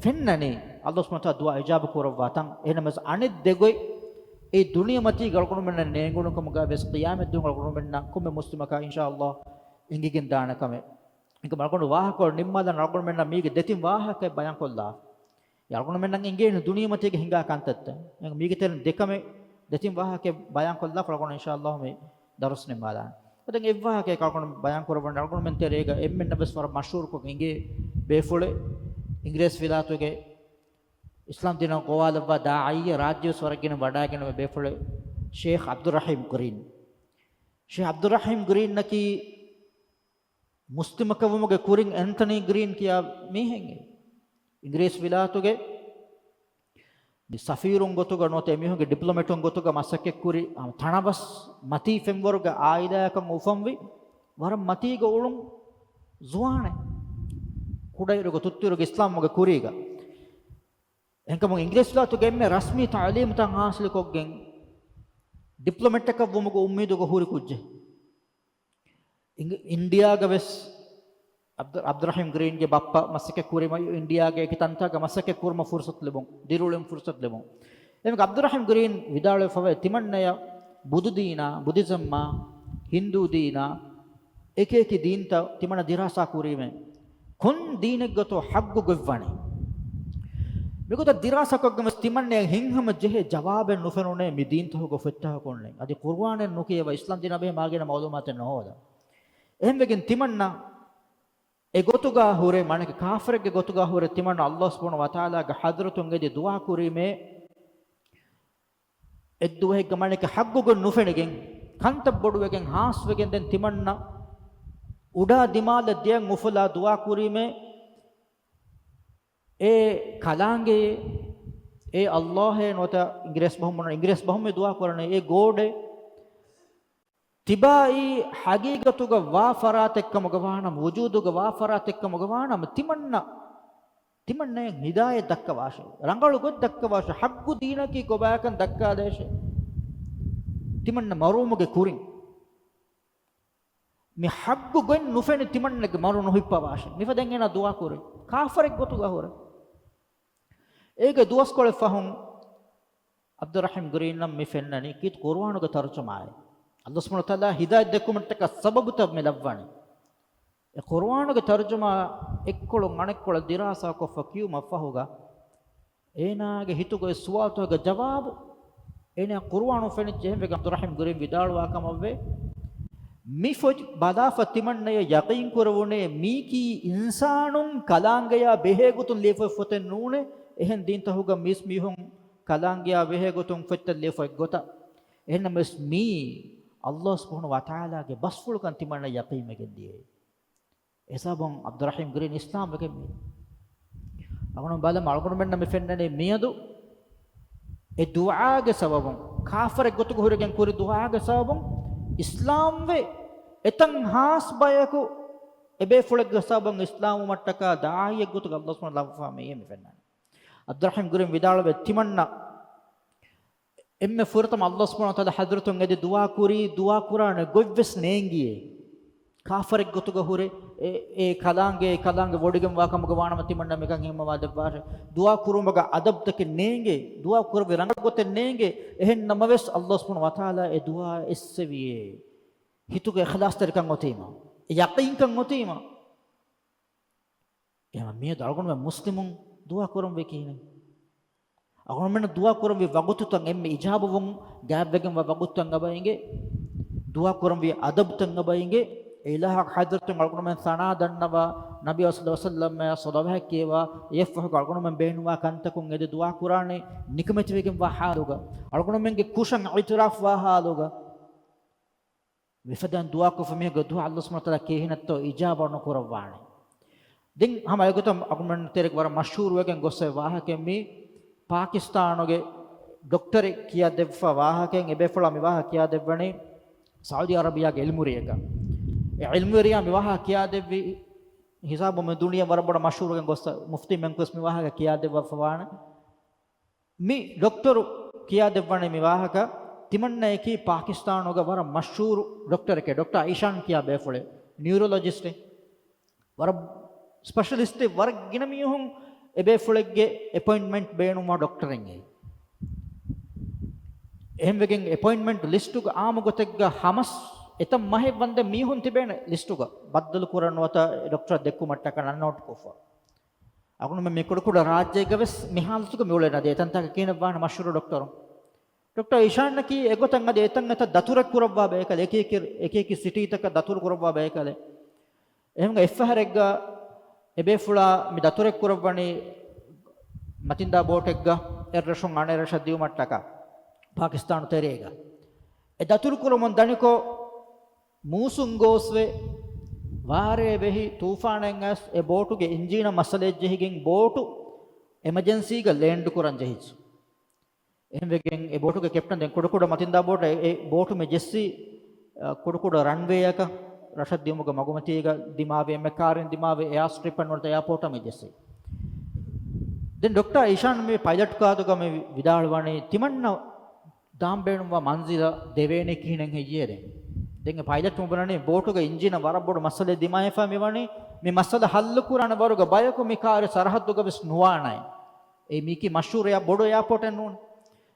ފެންނަނީ އަލްލާހު ސުބްޙާނަހު ވަތަޢާލާ ދުޢާ އިޖާބަ ކުރައްވާ ތަން. އެހެނަމެސް އަނެއް ދެގޮތް އެ ދުނިޔެމަތީގަ އަޅުގަނޑުމެންނަށް ނޭނގުނު ކަމުގަ ވެސް ޤިޔާމަތް ދުވަހު އަޅުގަނޑުމެންނަށް ކޮންމެ މުސްލިމަކާ އިންޝާﷲ އެނގިގެން ދާނެ ކަމެއް. އެކަމަކު ވާހަކަ ނިންމާލަން އަޅުގަނޑުމެންނަށް މީގެ ދެތިން ވާހަކައެއް ބަޔާންކޮށްލާ. އެ އަޅުގަނޑުމެންނަށް އެނގޭނެ ދުނިޔެމަތީގަ ހިނގާ ކަންތައްތައް. އެ މީގެ ތެރެއިން ދެކަމެއް ދެތިން ވާހަކައެއް ބަޔާންކޮށްލާފަ އަޅުގަނޑު އިންޝާﷲ މި ދަރުސް ނިންމާލާނެ. ދެން އެއްވާހަކައެއް އަޅުގަނޑު ބަޔާން ކުރައްވަން އަޅުގަނޑުމެން ތެރޭގަ އެންމެންނަށް ވެސް ވަރަށް މަޝްހޫރުކޮށް އިނގޭ ބޭފުޅެއް އިނގިރޭސި ވިލާތުގެ އިސްލާމް ދީނަށް ގޮވާލައްވާ ދާޢީ ރާއްޖެ ވެސް ވަރަށް ގިނަ ވަޑައިގެން ބޭފުޅެއް ޝޭޚް ޢަބްދުއްރަޙީމް ގްރީން. ޝޭޚް ޢަބްދުއްރަޙީމް ގްރީންއަކީ މުސްލިމަކަށްވުމުގެ ކުރިން އެންތަނީ ގްރީން ކިޔާ މީހެއް. އިނގިރޭސި ވިލާތުގެ މި ސަފީރުން ގޮތުގަ ނުވަތަ އެމީހުންގެ ޑިޕްލޮމެޓުން ގޮތުގަ މަސައްކަތްކުރި، އާ، ތަނަވަސް މަތީ ފެންވަރުގެ އާއިލާއަކަށް އުފަންވި، ވަރަށް މަތީގަ އުޅުން ޒުވާނެއް. ކުޑައިރުގަ ތުއްތުއިރުގެ އިސްލާމްވުމުގެ ކުރީގަ. އެހެންކަމުން އިނގިރޭސި ވިލާތުގެ އެންމެ ރަސްމީ ތަޢުލީމުތައް ހާސިލުކޮށްގެން ޑިޕްލޮމެޓަކަށް ވުމުގެ އުއްމީދުގަ ހުރި ކުއްޖެއް. އިނގ-، އިންޑިއާގަ ވެސް ޢަބްދު-، ޢަބްދުއްރަޙީމް ގްރީންގެ ބައްޕަ މަސައްކަތް ކުރީމަ އިންޑިއާގެ އެކި ތަންތާގަ މަސައްކަތް ކުރުމަށް ފުރުސަތު ލިބުން، ދިރިއުޅުމަށް ފުރުސަތު ލިބުން. އެމަގު ޢަބްދުއްރަޙީމް ގްރީން ވިދާޅުވެފަވޭ ތިމަންނަޔަށް ބުދުދީނާ، ބުދިޒަމްއާ، ހިންދޫ ދީނާ، އެކި އެކި ދީންތައް ތިމަންނަ ދިރާސާ ކުރީމޭ. ކޮން ދީނެއްގަތޯ ޙައްޤު ގޮތްވަނީ؟ މިގޮތަށް ދިރާސާކޮށްގެން ވެސް ތިމަންނަޔަށް ހިތްހަމަ ޖެހޭ ޖަވާބެއް ނުފެނުނޭ މި ދީންތަކުގަ ފޮތްތަކަކުންނެއް. އަދި ޤުރުއާނެއް ނުކިޔަވަ އިސްލާމް ދީނާ ބެހޭ މާގިނަ މަޢުލޫމާތެއް ނުހޯދާ. އެހެންވެގެން ތިމަންނަ އެގޮތުގަ ހުރެ މާނައަކީ ކާފަރެއްގެ ގޮތުގަ ހުރެ ތިމަންނަ އަލްލާހު ސުބްޙާނަހު ވަތަޢާލާގެ ޙަޟްރަތުން އެދި ދުޢާ ކުރީމޭ. އެއްދުވަހެއްގަ މާނައަކީ ޙައްޤު ގޮތް ނުފެނިގެން، ކަންތައް ބޮޑުވެގެން ހާސްވެގެން ދެން ތިމަންނަ އުޑާ ދިމާލަށް ދެއަތް އުފުލާ ދުޢާ ކުރީމޭ. އޭ ކަލާނގެއޭ، އޭ އަލްލާހޭ ނުވަތަ އިނގިރޭސި ބަހުން ބުނަން، އިނގިރޭސި ބަހުން މި ދުޢާ ކުރަނީ، އޭ ގޯޑޭ. ތިބާއީ ޙަޤީޤަތުގަ ވާ ފަރާތެއްކަމުގަ ވާނަމަ، ވުޖޫދުގަ ވާ ފަރާތެއްކަމުގަ ވާނަމަ، ތިމަންނަ، ތިމަންނަޔަށް ހިދާޔަތް ދައްކަވާށޭ، ރަނގަޅު ގޮތް ދައްކަވާށޭ، ޙައްޤު ދީނަކީ ކޮބާކަން ދައްކާލޭށޭ. ތިމަންނަ މަރުވުމުގެ ކުރިން މި ޙައްޤު ގޮތް ނުފެނި ތިމަންނަގެ މަރު ނުހިއްޕަވާށޭ. މިފަދައިން އޭނާ ދުޢާ ކުރި ކާފަރެއް ގޮތުގަ ހުރެ. އޭގެ ދުވަސްކޮޅެއް ފަހުން ޢަބްދުއްރަޙީމް ގްރީނަށް މި ފެންނަނީ ކީރިތި ޤުރުއާނުގެ ތަރުޖަމާއެއް. އަލްލާހު ސުބްޙާނަހު ވަތަޢާލާ ހިދާޔަތް ދެއްކުމަށްޓަކާ ސަބަބުތައް މި ލައްވަނީ. އެ ޤުރުއާނުގެ ތަރުޖަމާ އެއްކޮޅުން އަނެއްކޮޅަށް ދިރާސާކޮށްފަ ކިޔުމަށްފަހުގަ، އޭނާގެ ހިތުގަ އޮތް ސުވާލުތަކުގެ ޖަވާބު އޭނާ ޤުރުއާނުން ފެނިއްޖެ. އެހެންވެގެން ޢަބްދުއްރަޙީމް ގްރީން ވިދާޅުވާ ކަމަށްވޭ، މި ފޮތް ބަލާފަ ތިމަންނަޔަށް ޔަޤީން ކުރެވުނޭ، މީކީ އިންސާނުން ކަލާނގެޔާ ބެހޭ ގޮތުން ލިޔެފަ ފޮތެއް ނޫނޭ. އެހެން ދީންތަހުގަ މީސް މީހުން ކަލާނގެޔާ ބެހޭ ގޮތުން ފޮތްތައް ލިޔެފަ އެއްގޮތަށް. އެހެންނަމަވެސް މީ ﷲ ސުބްޙާނަހޫ ވަތަޢާލާގެ ބަސްފުޅުކަން ތިމަންނަ ޔަޤީންވެގެން ދިޔައީ. އެސަބަބުން ޢަބްދުއްރަޙީމް ގުރީން އިސްލާމް ވެގެން މި އަޅުގަނޑު ބަލަމު އަޅުގަނޑުމެންނަށް މި ފެންނަނީ މިއަދު އެ ދުޢާގެ ސަބަބުން، ކާފަރެއް ގޮތުގަ ހުރެގެން ކުރި ދުޢާގެ ސަބަބުން އިސްލާމްވެ، އެތަން ހާސް ބަޔަކު އެބޭފުޅެއްގެ ސަބަބުން އިސްލާމްވުމަށްޓަކާ ދާޢީއެއް ގޮތުގަ ﷲ ސުބްޙާނަހޫ ވަތަޢާލާ ލައްވަފާ މިއީ މި ފެންނަނީ. ޢަބްދުއްރަޙީމް ގުރީން ވިދާޅުވެ ތިމަންނަ އެންމެ ފުރަތަމަ ﷲ ސުބްޙާނަހޫ ވަތަޢާލާ ޙަޟްރަތުން އެދި ދުޢާ ކުރީ، ދުޢާ ކުރާނެ ގޮތްވެސް ނޭނގިއޭ. ކާފަރެއް ގޮތުގަ ހުރެ، އެ، އެ ކަލާނގެ، އެ ކަލާނގެ ވޮޑިގެންވާ ކަމުގަ ވާނަމަ ތިމަންނަ މިކަން ހިންމަވާ ދެއްވާށޭ. ދުޢާ ކުރުމުގަ އަދަބްތަކެއް ނޭނގޭ. ދުޢާ ކުރެވި ރަނގަޅު ގޮތެއް ނޭނގޭ. އެހެން ނަމަވެސް ﷲ ސުބްޙާނަހޫ ވަތަޢާލާ އެ ދުޢާ އެއްސެވިޔޭ. ހިތުގަ އިޚްލާޞްތެރިކަން އޮތީމަ، ޔަޤީންކަން އޮތީމަ. އެހެން މިއަދު އަޅުގަނޑުމެން މުސްލިމުން ދުޢާ ކުރަންވީ ކިހިނެއް؟ އަޅުގަނޑުމެން ދުޢާ ކުރަންވީ ވަގުތުތައް އެންމެ އިޖާބަވުން ގާތްވެގެންވާ ވަގުތުތައް އެބަ އިނގޭ. ދުޢާ ކުރަންވީ އަދަބުތައް އެބަ އިނގޭ. އެ އިލާހަށް ޙަޟްރަތުން އަޅުގަނޑުމެން ސަނާ ދަންނަވާ، ނަބީ ޞައްލަﷲު ޢަލައިހި ވަސައްލަމައަށް ޞަލަވާތް ކިޔަވާ، އެއަށްފަހުގަ އަޅުގަނޑުމެން ބޭނުންވާ ކަންތަކުން އެދި ދުޢާ ކުރާނެ ނިކަމެތިވެގެންވާ ޙާލުގަ، އަޅުގަނޑުމެންގެ ކުށަށް އިޢުތިރާފްވާ ޙާލުގަ. މިފަދައިން ދުޢާކޮށްފަ މީހެއްގެ ދުޢާ ﷲ ސުބްޙާނަހޫ ވަތަޢާލާ ކޭހިނެއްތޯ އިޖާބަ ނުކުރައްވާނެ. ދެން ހަމަ އެގޮތަށް އަޅުގަނޑުމެން ތެރޭގަ ވަރަށް މަޝްހޫރުވެގެން ގޮސް އޮތް ވާހަކައެއް މީ، ޕާކިސްތާނުގެ ޑޮކްޓަރެއް ކިޔާދެއްވާ ވާހަކައެއް. އެބޭފުޅާ މި ވާހަކަ ކިޔާދެއްވަނީ ސައުދީ އަރަބިޔާގެ ޢިލްމުވެރިއަކަށް. އެ ޢިލްމުވެރިޔާ މި ވާހަކަ ކިޔާދެއްވި ހިސާބުން މި ދުނިޔެ ވަރަށް ބޮޑަށް މަޝްހޫރުވެގެން ގޮސް، މުފްތީމެންކުވެސް މި ވާހަކަ ކިޔާދެއްވާފަ ވާނެ. މި ޑޮކްޓަރު ކިޔާދެއްވަނީ މި ވާހަކަ، ތިމަންނަޔަކީ ޕާކިސްތާނުގަ ވަރަށް މަޝްހޫރު ޑޮކްޓަރެކޭ، ޑޮކްޓަރ އިޝާން ކިޔާ ބޭފުޅެއް، ނިއުރޮލޮޖިސްޓެއް. ވަރަށް ސްޕެޝަލިސްޓެއް، ވަރަށް ގިނަ މީހުން އެބޭފުޅެއްގެ އެޕޮއިންޓްމަންޓް ބޭނުންވާ ޑޮކްޓަރެއް އެއީ. އެހެންވެގެން އެޕޮއިންޓްމަންޓް ލިސްޓުގަ އާއްމު ގޮތެއްގަ ހަމަސް އެތައް މަހެއް ވަންދެން މީހުން ތިބޭނެ ލިސްޓުގަ، ބައްދަލު ކުރަން ނުވަތަ ޑޮކްޓަރަށް ދެއްކުމަށްޓަކާ ނަން އައުޓް ކޮށްފަ. އަޅުގަނޑުމެން މި ކުޑަކުޑަ ރާއްޖޭގަ ވެސް މި ހާލަތުގަ މިއުޅެނީ. އަދި އެތަންތާކަށް ކިހިނެއް ވާނެ މަޝްހޫރު ޑޮކްޓަރު؟ ޑޮކްޓަރ އިޝާންއަކީ އެގޮތަށް އަދި އެތަން އެތައް ދަތުރެއް ކުރައްވާ ބަޔަކަލެ، އެކި އެކި، އެކި އެކި ސިޓީތަކަށް ދަތުރު ކުރައްވާ ބަޔަކަލެ. އެހެން އެއްފަހަރެއްގަ އެބޭފުޅާ މި ދަތުރެއް ކުރައްވަނީ މަތިންދާ ބޯޓެއްގަ އެއްރަށުން އަނެއްރަށަށް ދިއުމަށްޓަކާ ޕާކިސްތާނު ތެރޭގަ. އެ ދަތުރު ކުރަމުން ދަނިކޮށް، މޫސުން ގޯސްވެ، ވާރޭ ވެހި، ތޫފާނެއް އައިސް އެ ބޯޓުގެ އިންޖީނަށް މައްސަލައެއް ޖެހިގެން ބޯޓު އެމަޖެންސީގަ ލޭންޑް ކުރަން ޖެހިއްޖެ. އެހެންވެގެން އެ ބޯޓުގެ ކެޕްޓަން، ދެން ކުޑަކުޑަ މަތިންދާ ބޯޓަށް އެ، އެ ބޯޓު މި ޖެއްސީ، އަ، ކުޑަކުޑަ ރަންވޭއަކަށް ރަށަށް ދިއުމުގެ މަގުމަތީގަ ދިމާވި އެންމެ ކާރިން ދިމާވި އެއާ ސްޓްރިޕަށް ނުވަތަ އެއާޕޯޓަށް މި ޖެއްސީ. ދެން ޑޮކްޓަރ އިޝާން މި ޕައިލަޓް ކާދުގަ މި ވިދާޅުވަނީ ތިމަންނަ ދާން ބޭނުންވާ މަންޒިލަށް ދެވޭނީ ކިހިނެއް ހެއްޔޭ ދެން؟ ދެން އެ ޕައިލަޓް މި ބުނަނީ ބޯޓުގެ އިންޖީނަށް ވަރަށް ބޮޑު މައްސަލައެއް ދިމާވެފަ މިވަނީ، މި މައްސަލަ ހައްލު ކުރާނެ ވަރުގެ ބަޔަކު މި ކާރި ސަރަހައްދުގަ ވެސް ނުވާނެ. އެ މީކީ މަޝްހޫރު އެއާ ބޮޑު އެއާޕޯޓެއް ނޫން.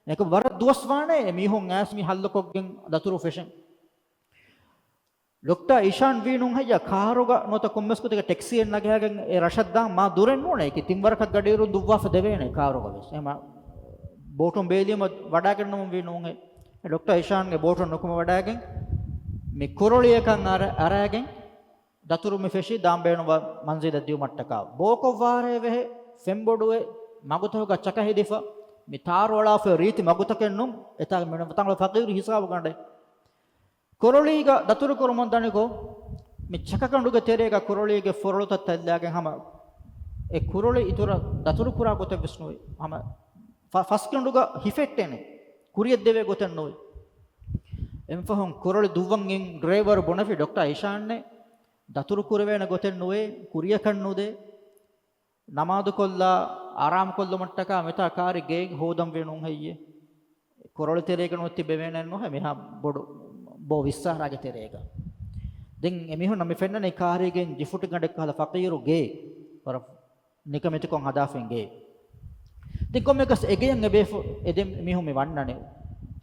އެކަ ވަރަށް ދުވަސް ވާނެ އެ މީހުން އައިސް މި ހައްލުކޮށްގެން ދަތުރު ފެށެން. ޑޮކްޓަރ އިޝާން ވީ ނޫން ހެއްޔާ ކާރުގަ ނުވަތަ ކޮންމެސް ގޮތެއްގަ ޓެކްސީއެއް ނަގައިގެން އެ ރަށަށް ދާން މާ ދުރެއް ނޫނޭ. އެކި ތިން ވަރަކަށް ގަޑިއިރުން ދުއްވާފަ ދެވޭނެ ކާރުގަ ވެސް. އެމަ ބޯޓުން ބޭލީމަ ވަޑައިގަންނަމުން ވީ ނޫންހޭ. ޑޮކްޓަރ އިޝާންގެ ބޯޓުން ނުކުމެ ވަޑައިގެން މި ކުރޮޅިއަކަށް އަރަ-، އަރައިގެން ދަތުރު މި ފެށީ ދާން ބޭނުންވާ މަންޒިލަށް ދިއުމަށްޓަކާ. ބޯކޮށް ވާރޭ ވެހެ ފެންބޮޑުވެ މަގުތަކުގަ ޗަކަ ހެދިފަ މި ތާރު އަޅާފަ ރީތި މަގުތަކެއް ނޫން. އެތާ މި ތަނގަޅު ފަޤީރު ހިސާބުގަނޑެއް. ކުރޮޅީގަ ދަތުރު ކުރުމުން ދަނިކޮށް، މި ޗަކަކަނޑުގެ ތެރޭގަ ކުރޮޅީގެ ފޮރޮޅުތައް ތައްލާގެން ހަމަ އެ ކުރޮޅި އިތުރަށް ދަތުރު ކުރާ ގޮތެއް ވެސް ނުވޭ. ހަމަ ފަ-، ފަސް ކަނޑުގަ ހިފެއްޓޭނެ. ކުރިޔަށް ދެވޭ ގޮތެއް ނުވޭ. އެންފަހުން ކުރޮޅި ދުއްވަން ގެން ޑްރައިވަރު ބުނެފި ޑޮކްޓަރ އިޝާންއޭ، ދަތުރު ކުރެވޭނެ ގޮތެއް ނުވޭ، ކުރިޔަކަށް ނުދޭ. ނަމާދުކޮށްލާ، އާރާމްކޮށްލުމަށްޓަކާ މިތާ ކާރި ގޭގެ ހޯދަން ވީ ނޫން ހެއްޔޭ؟ ކުރޮޅި ތެރޭގަ ނުވެ ތިބެވޭނެއް ނުހޭ، މިހާ ބޮޑު ބޯ ވިއްސާރާގެ ތެރޭގަ. ދެން އެމީހުންނަށް މި ފެންނަނީ ކާރީގެން ޖިފުޓި ގަނޑެއް ކަހަލަ ފަޤީރު ގޭ. ވަރަށް ނިކަމެތިކޮށް ހަދާފިން ގޭ. ދެން ކޮންމެއަކަސް އެގެޔަށް އެބޭފު-، އެ ދެ މީހުން މި ވަންނަނީ.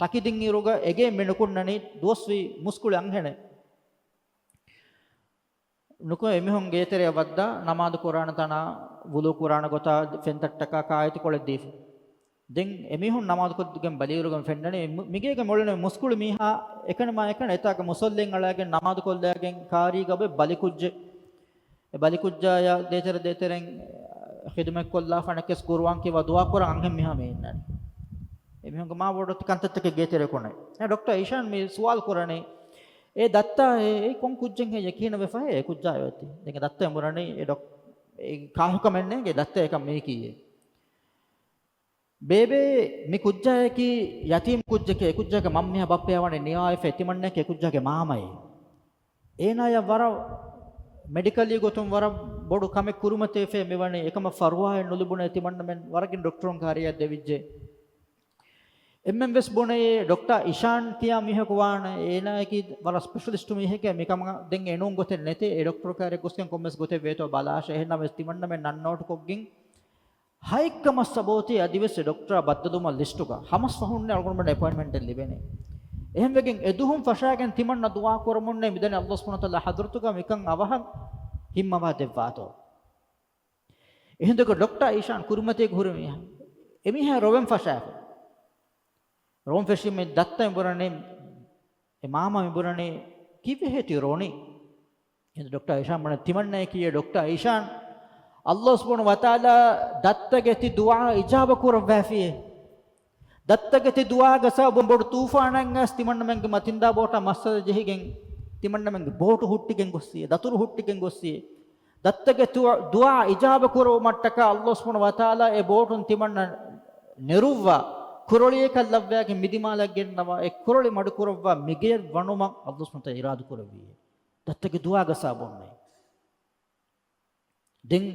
ތަކިދިން އިރުގަ އެގެ މި ނުކުންނަނީ ދުވަސްވީ މުސްކުޅި އަންހެނެއް. ނުކުމެ އެމީހުން ގޭތެރެއަށް ވައްދާ ނަމާދު ކުރާނެ ތަނާ، ވުޟޫ ކުރާނެ ގޮތާ، ފެންތައްޓަކާ ކާއެތި ކޮޅެއް ދީފަ. ދެން އެމީހުން ނަމާދުކޮށްގެން ބަލިއިރުގަން ފެންނަނީ، މި-، މިގޭގެ މޮޅިން މުސްކުޅި މީހާ އެކަނިމާ އެކަނި އެތާގެ މުސައްލިން އަޅާގެން ނަމާދުކޮށްލައިގެން ކާރީގަ އޮތް ބަލިކުއްޖެއް. އެ ބަލިކުއްޖާޔާ ދޭތެރެ ދޭތެރެން ޚިދުމަތްކޮށްލާފަނެކެސް ގުރުއާން ކިޔަވާ ދުޢާ ކުރަން އަންހެން މީހާ މި އިންނަނީ. އެމީހުންގެ މާ ބޮޑު ކަންތައްތަކެއް ގޭތެރެ ކުރަނީ. އެ ޑޮކްޓަރ އިޝާން މި ސުވާލު ކުރަނީ، އޭ ދައްތާ އޭ، އޭ ކޮން ކުއްޖެއްހޭ ޔަޤީނަށް ވެފަ އޭ ކުއްޖާ އޮތީ؟ ދެން ދައްތަ އެނބުރަނީ އެ ޑޮކް-، އެ ކާހުކަމެއް ނޭނގެ ދައްތަ އެކަން މީކީއޭ. ބޭބޭ މި ކުއްޖާއަކީ ޔަތީމް ކުއްޖެކޭ، އެ ކުއްޖާގެ މަންމަ މީހާ ބައްޕަޔާ ވަނީ ނިޔާވެފަ ތިމަންނައަކީ އެ ކުއްޖާގެ މާމައޭ. އޭނާޔަށް ވަރަށް މެޑިކަލީ ގޮތުން ވަރަށް ބޮޑު ކަމެއް ކުރިމަތިވެފައި މިވަނީ، އެކަމަށް ފަރުވާއެއް ނުލިބުނޭ ތިމަންނަމެން ވަރަށްގިނަ ޑޮކްޓަރުން ކާރިޔާ ދެވިއްޖެ. އެންމެން ވެސް ބުނެޔޭ ޑޮކްޓަރ އިޝާން ކިޔާ މީހަކު ވާނެ، އޭނާއަކީ ވަރަށް ސްޕެޝަލިސްޓު މީހެކޭ، މިކަމަށް ދެން އެނޫން ގޮތެއް ނެތޭ، އެ ޑޮކްޓަރު ކާރިއަށް ގޮސްގެން ކޮންމެސް ގޮތެއް ވޭތޯ ބަލާށޭ. އެހެންނަމަވެސް ތިމަންނަމެން ނަން ނޯޓުކޮށްގެން ހައެއްކަ މައްސަ ބޯތި އަދިވެސް އެ ޑޮކްޓަރ ބައްދަލުވުމަށް ލިސްޓުގަ ހަމަސް ފަހުންނެ އަޅުގަނޑުމެން އެޕޮއިންޓްމަންޓެއް ލިބެނީ. އެހެންވެގެން އެ ދުހުން ފަށާގެން ތިމަންނަ ދުޢާ ކުރަމުންނޭ މިދަނީ އައްލާހު ސުބްޙާނަހު ވަތަޢާލާ ޙަޟްރަތުގަ މިކަން އަވަހަށް ހިންމަވާ ދެއްވާތޯ. އެހިނދުގަ ޑޮކްޓަރ އީޝާން ކުރިމަތީގަ ހުރި މީހާ. އެމީހާ ރޮވެން ފަށާފަ. ރޮވުން ފެށީމަ ދައްތަ އެނބުރަނީ، އެ މާމަ އެނބުރަނީ، ކީއްވެހޭ ތި ރޮނީ؟ އެހިނދު ޑޮކްޓަރ އީޝާން ބުނެ، ތިމަންނައަކީ އޭ ޑޮކްޓަރ އީޝާން، އައްލާހު ސުބްޙާނަހު ވަތަޢާލާ ދައްތަގެ ތި ދުޢާ އިޖާބަ ކުރައްވާފިއޭ. ދައްތަގެ ތި ދުޢާގެ ސަބަބުން ބޮޑު ތޫފާނެއް އައިސް ތިމަންނަމެންގެ މަތިންދާ ބޯޓަށް މައްސަލަ ޖެހިގެން، ތިމަންނަމެންގެ ބޯޓު ހުއްޓިގެން ގޮއްސިއޭ، ދަތުރު ހުއްޓިގެން ގޮއްސިއޭ. ދައްތަގެ ތު-، ދުޢާ އިޖާބަ ކުރުވުމަށްޓަކާ އައްލާހު ސުބްޙާނަހު ވަތަޢާލާ އެ ބޯޓުން ތިމަންނަ ނެރުއްވާ، ކުރޮޅިއަކަށް ލައްވައިގެން މިދިމާލަށް ގެންނަވާ، އެ ކުރޮޅި މަޑުކުރައްވާ މިގެޔަށް ވަނުމަށް އައްލާހު ސުބްޙާނަހު ވަތަޢާލާ އިރާދަ ކުރެއްވިއޭ. ދައްތަގެ ދުޢާގެ ސަބަބުންނޭ. ދެން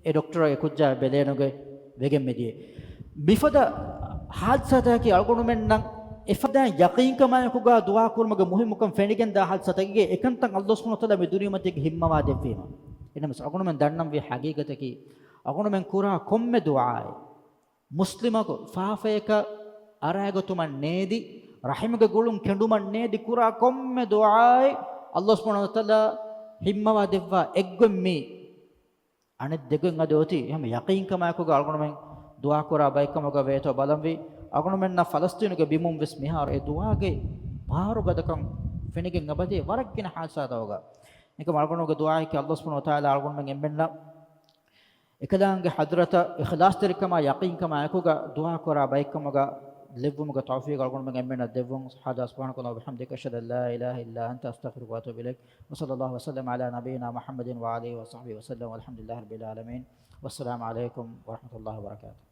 އެ ޑޮކްޓަރ އެ ކުއްޖާ ބެލޭނުގެ ވެގެން މިދިޔަ. މިފަދަ ހާދިސާތަކަކީ އަޅުގަނޑުމެންނަށް އެފަދައިން ޔަޤީންކަމާއެކުގަ ދުޢާ ކުރުމުގެ މުހިއްމުކަން ފެނިގެންދާ ހާދިސާތަކެއް. އެކަންތައް އައްލާހު ސުބްޙާނަހު ވަތަޢާލާ މި ދުނިޔެމަތީގަ ހިންމަވާ ދެއްވީމަ. އެހެންނަމަވެސް އަޅުގަނޑުމެން ދަންނަންވީ ޙަޤީޤަތަކީ، އަޅުގަނޑުމެން ކުރާ ކޮންމެ ދުޢާއެއް، މުސްލިމަކު ފާފަޔަކަށް އަރާގަތުމަށް ނޭދި، ރަޙިމުގެ ގުޅުން ކެނޑުމަށް ނޭދި ކުރާ ކޮންމެ ދުޢާއެއް އައްލާހު ސުބްޙާނަހު ވަތަޢާލާ ހިންމަވާ ދެއްވާ އެއްގޮތް މީ. އަނެއް ދެގޮތް އަދި އޮތީ އެހެން ޔަޤީންކަމާއެކުގަ އަޅުގަނޑުމެން ދުޢާ ކުރާ ބައެއްކަމުގަ ވޭތޯ ބަލަންވީ. އަޅުގަނޑުމެންނަށް ފަލަސްޠީނުގެ ބިމުން ވެސް މިހާރު އެ ދުޢާގެ ބާރުގަދަކަން ފެނިގެން އެބަދޭ ވަރަށް ގިނަ ހާދިސާތަކުގަ. އެކަމަ އަޅުގަނޑުގެ ދުޢާއަކީ އައްލާހު ސުބްޙާނަހު ވަތަޢާލާ އަޅުގަނޑުމެން އެންމެންނަށް އެކަލާނގެ ޙަޟްރަތަށް އިޚްލާޞްތެރިކަމާ ޔަޤީންކަމާ އެކުގަ ދުޢާ ކުރާ ބައެއްކަމުގަ ލެއްވުމުގެ ތައުފީޤު އަޅުގަނޑުމެން އެންމެންނަށް ދެއްވުން. هذا سبحانك اللهم وبحمدك أشهد أن لا إله إلا أنت أستغفرك وأتوب إليك. وصلى الله وسلم على نبينا محمد وعلى آله وصحبه وسلم والحمد لله رب العالمين. والسلام عليكم ورحمة الله وبركاته.